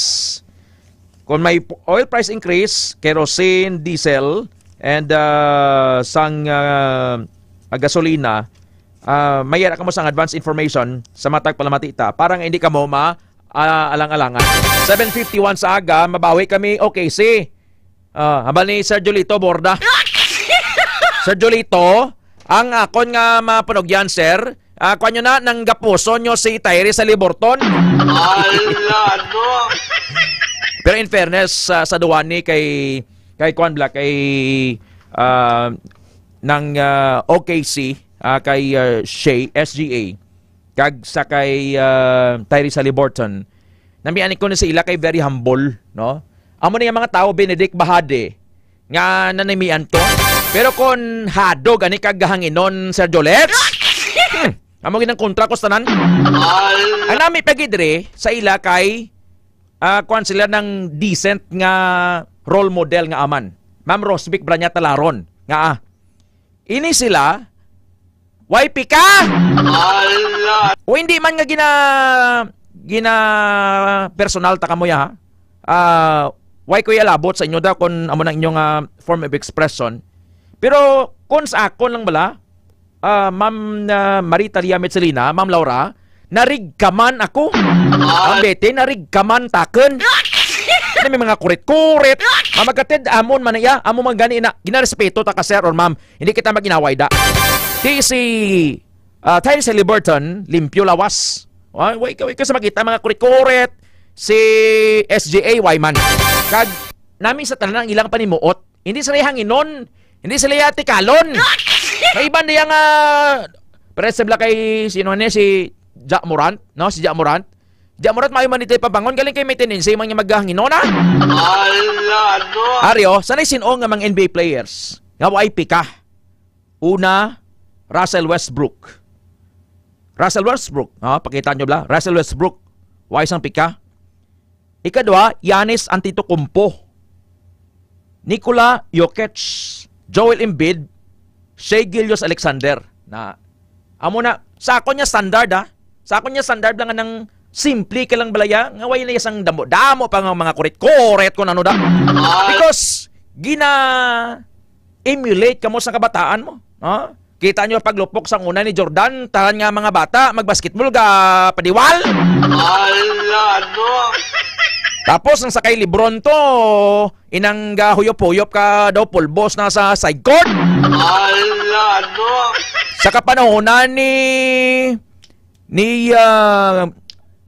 Kung may p-, oil price increase, kerosene, diesel, and, ah, sang, ah, gasolina, ah, mayara kamo sang advance information sa matag palamati ta para nga hindi kamo ma, ah, alang-alangan. Seven fifty-one sa aga, mabawi kami, okay, si Ah, hambal ni Sir Jolito Borda. Sir Jolito, ang akon nga mapanugyan, sir, ah, kuwan nyo na, nang gapuson nyo si Tyrese Haliburton. Ala, no? Pero in fairness, ah, sa duwa ni kay, kay kuwan bala, kay, ah, nang, ah, O K C, ah, kay, ah, Shea, S G A. kag sa kay, ah, Tyrese Haliburton, namian ko na sa ila kay very humble, no? Amo ni nga mga tawo, Benedict Bahade, nga nanamian to. Pero kon hadog ani kag hanginon, Sir Jolet, hmm, amo ginang kontra ko sa tanan. Ang nami pa gid diri sa ila kay, ah, kuwan sila ng decent nga role model nga aman. Ma'am Rosvic Braña Talaron, nga, ah, Ini sila, Y P ka? Ala! O hindi man nga gina-, gina-personal ta kamo ya, ha? Ah, why ko ialabot sa inyo daw kung amo nang inyong, ah, form of expression? Pero kung sa akon lang bala, ah, Ma'am, ah, Marita Lia Mitzelina, Ma'am Laura, narigkaman ako. Ala! Ang bete, narigkaman takon. Na may mga kurit-kurit. Mamagatid, amon man iya, amo man gani na. Ginarespeto ta ka, sir or ma'am. Hindi kita mag-inaway da. Di si, ah, Tyrese Haliburton, limpyo lawas. Wa, wa ikaw, ikaw sa makita, mga kurit-kurit. Si S G A, why man? Kag, nami sa tanan ang ilang panimuot. Hindi sila hanginon. Hindi sila tikalon. May iban diya nga, pares sila kay, sino ni, si Ja Morant, no? Si Ja Morant. Ja Morant, may man ito ipabangon. Galing kay may tendency, man niya maghanginon, ah. Ala, no? Ari, oh, sanay sin-o nga mga N B A players. Nga Y P ka. Una, Russell Westbrook. Russell Westbrook, ha? Pakita nyo bala? Russell Westbrook. Why sang pika? Ikadua, Giannis Antetokounmpo. Nikola Jokic, Joel Embiid, Shai Gilgeous-Alexander. Na, amo na, sa akon nga standard, ha? Sa akon nga standard lang nang simple ka lang balaya, nga way na isang damo, damo pa nga mga kurit-kurit kung ano da. Because, gina-emulate ka mo sa kabataan mo. Ha? Kita nyo paglupok sang una ni Jordan, tanan nga mga bata, magbasketball ga padiwal. Ala, no? Tapos, ang sakay Lebron to, inang gahuyop-huyop ka daw pulbos na sa side court. Ala, no? Sa kapanahonan ni, ni, ah,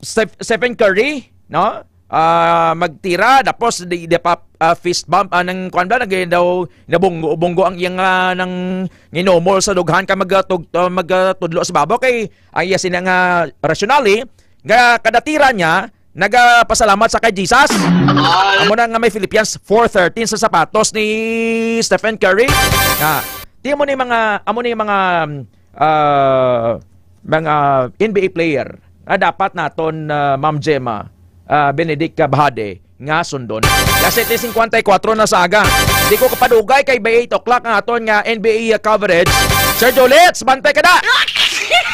Steph-, Stephen Curry, no? Ah, magtira, tapos di, di pa, ah, fist bump, ah, nang, kuwan ba, nag-, daw, nabunggo-bunggo ang iyang, ah, nang nginomol sa dughan ka magatug-, ah, magatudlo sa babaw kay ang iya sina nga rationale, nga kada tira niya, nagapasalamat sa kay Jesus. Amo na nga may Philippians four thirteen sa sapatos ni Stephen Curry. Nga, di mo ni mga, amo ni mga, ah, mga N B A player nga dapat naton, ah, Ma'am Gemma, ah, Benedict Kabhade, nga sundon. Alas siyete cincuenta y cuatro na sa aga. Di ko kapadugay kay by eight o'clock ang aton nga N B A coverage. Sir Jolets, bantay ka na!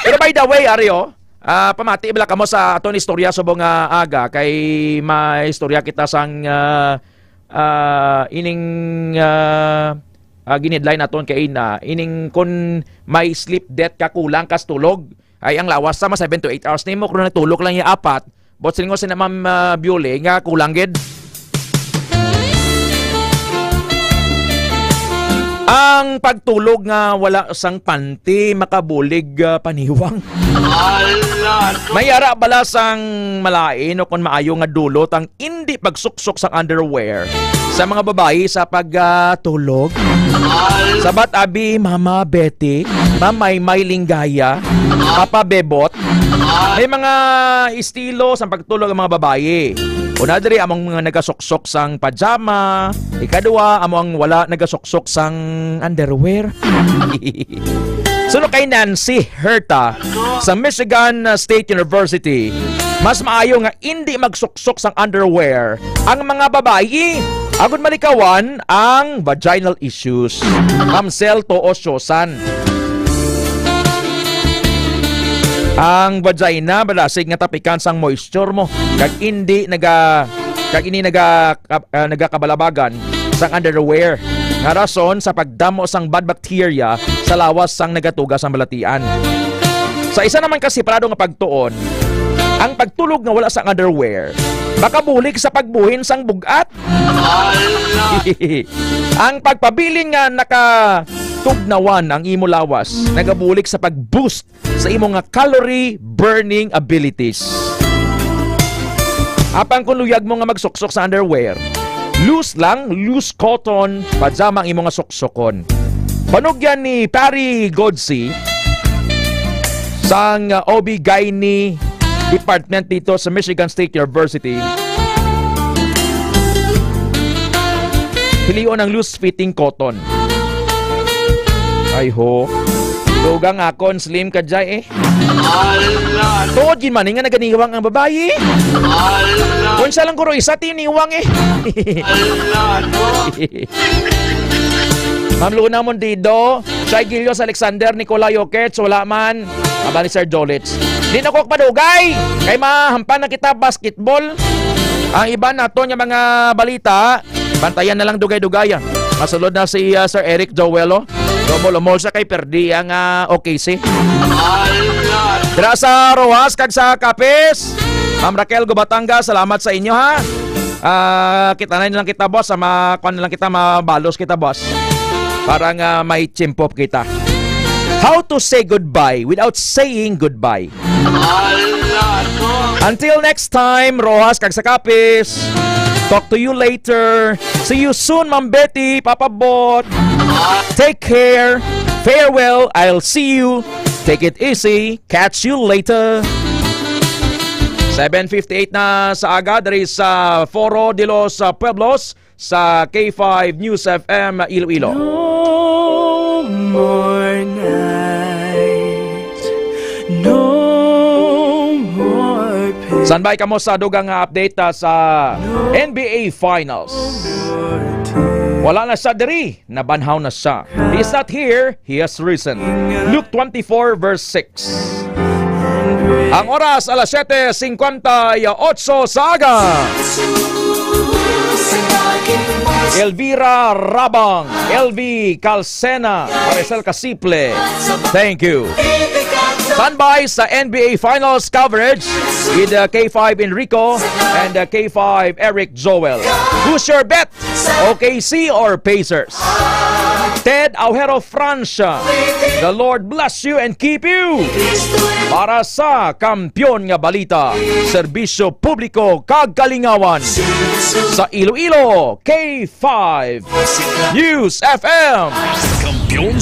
Pero by the way, Ario, ah, pamati bala kamo sa aton istorya subong nga aga kay may istorya kita sang, ah, ah, ining, ah, ah, ginidline naton kay na ining kun may sleep debt ka, kulang kas tulog, ay ang lawas sa mga seven to eight hours nimo, kung natulog lang yung apat, but silingon si na Ma'am, ah, Biole nga kulang gid. Ang pagtulog nga wala sang panty makabulig, ah, paniwang. Ala, no? May ara bala sang malain o kon maayo nga dulot ang indi pagsuksok sang underwear sa mga babayi sa pagtulog? Sabat abi, Mama Betty, Ma'am Maymay Linggaya, Papa Bebot, may mga estilo sa pagtulog ang mga babayi. Una diri, among mga nagasuksok sang pajama. Ikadua, amo ang wala nagasuksok sang underwear. Suno kay Nancy Herta sa Michigan State University, mas maayo nga indi magsuksok sang underwear ang mga babayi agud malikawan ang vaginal issues. Mamsel Toos Siosan. Ang vagina balasig nga tapikan sang moisture mo, kag indi naga-, kag ini naga-, kab-, ah, nagakabalabagan sang underwear nga rason sa pagdamo sang bad bacteria sa lawas sang nagatuga sang balatian. Sa isa naman ka separado nga pagtuon, ang pagtulog nga wala sang underwear makabulig sa pagbuhin sang bug-at. Ang pagpabilin nga nakatugnawan ang imo lawas nagabulig sa pag-boost sa imo nga calorie burning abilities. Apang kung luyag mo nga magsuksok sa underwear, loose lang, loose cotton pajama ang imo nga suksokon. Panugyan ni Pari Godsi sang, uh, O B Gynae Department dito sa Michigan State University. Pilion ang loose fitting cotton. Ay ho. Dugang akon, slim ka, Jay, eh. Ala, no? Tuod gid man, eh, nga naganiwang ang babayi. Ala. Kung siya lang guro isa, tiniwang, eh. Ala, no? Ma'am Luna Mondido, Shai Gilgeous-Alexander, Nikola Jokic, wala man. Aba ni Sir Jolits. Di na ko padugay. Kay mahampan na kita basketball. Ang iba naton nga mga balita, bantayan na lang dugay-dugay, ah. Masulod na si, ah, Sir Eric Joelo. Dumol-umol siya kay perdi ang, ah, O K C. Dira sa Roxas kag sa Capiz. Ma'am Raquel Gubatanga, salamat sa inyo, ha. Ah, kita na lang kita, boss. Sa ma-, kuwan na lang kita, mabalos kita, boss. Para nga may chimpop kita. How to say goodbye without saying goodbye? Until next time, Roxas kag sa Capiz. Talk to you later. See you soon, Ma'am Betty, Papa Bot. Take care. Farewell. I'll see you. Take it easy. Catch you later. Seven fifty-eight na sa aga, diri sa Foro de los, uh, Pueblos, sa K five News F M Iloilo. No more night, no more pain. Standby kamo sa dugang nga update, ah, sa N B A Finals. Wala na siya diri, nabanhaw na siya. He's not here, he has risen. Luke twenty-four verse six. Ang oras, alas siyete singkwenta y otso sa aga. Elvira Rabang, L V Calcena, Maricel Casiple. Thank you. Standby sa N B A Finals coverage with, uh, K five Enrico and, uh, K five Eric Joel. Who's your bet? O K C or Pacers? Ted Aujero Francia, the Lord bless you and keep you. Para sa Kampiyon nga Balita, Serbisyo Publiko kag Kalingawan sa Iloilo, K five News F M. Kampiyon